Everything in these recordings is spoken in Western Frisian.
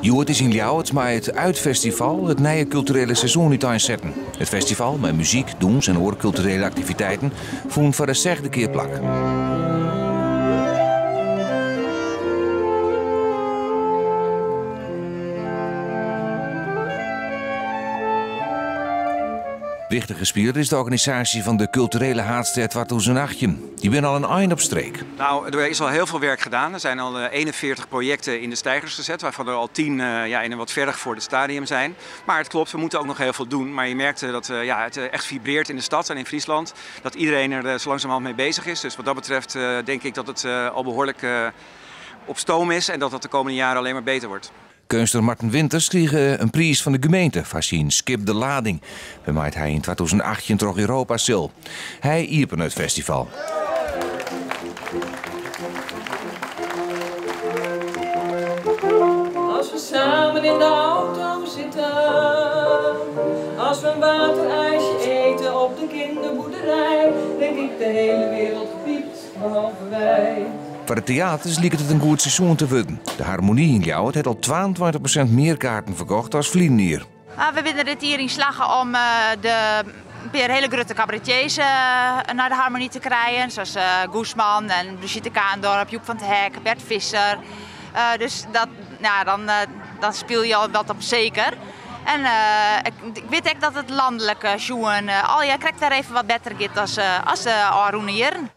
Hjoed is yn Ljouwert mei it Uitfestival it nije kulturele seizoen úteinsetten. It festival mei muzyk, dûns en oare kulturele aktiviteiten fûn foar de sechde kear plak. Wichtige spiler is de organisaasje fan de Kulturele Haadstêd 2018. Dy binne al in ein op streek. Nou, er is al heel veel werk gedaan. Er zijn al 41 projecten in de steigers gezet, waarvan er al 10 ja, in een wat verder gevorderd stadium zijn. Maar het klopt, we moeten ook nog heel veel doen. Maar je merkt dat ja, het echt vibreert in de stad en in Friesland. Dat iedereen er zo langzamerhand mee bezig is. Dus wat dat betreft denk ik dat het al behoorlijk op stoom is en dat dat de komende jaren alleen maar beter wordt. Keunstner Marten Winters krige in priis fan de gemeente foar syn skip De Lading, wêrmei't hy yn 2018 troch Europa sil. Hy iepene it festival. Als we samen in de auto zitten, als we een waterijsje eten op de kinderboerderij, denk ik de hele wereld piept, behalve wij. Foar de teaters liket it in goed seizoen te wurden. De Harmonie yn Ljouwert hat al 22% mear kaarten ferkocht as ferline jier. We binne der dit jier yn slagge om de in pear hiele grutte kabaretiers nei de Harmonie te krijen, sa as Guzman en Brigitte Kaandorp, Youp van 't Hek, Bert Visscher. Dus dat, ja, dan, dan spylje je al wat op seker. En ik wit ek dat it lanlik sjoen allegear krekt wer even wat better giet as, as de ôfrûne jierren.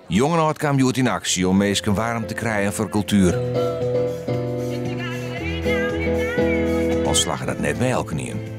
Jong en âld kaam hjoed yn aksje om minsken waarm te krijen foar kultuer. Al slagge dat net by elkenien.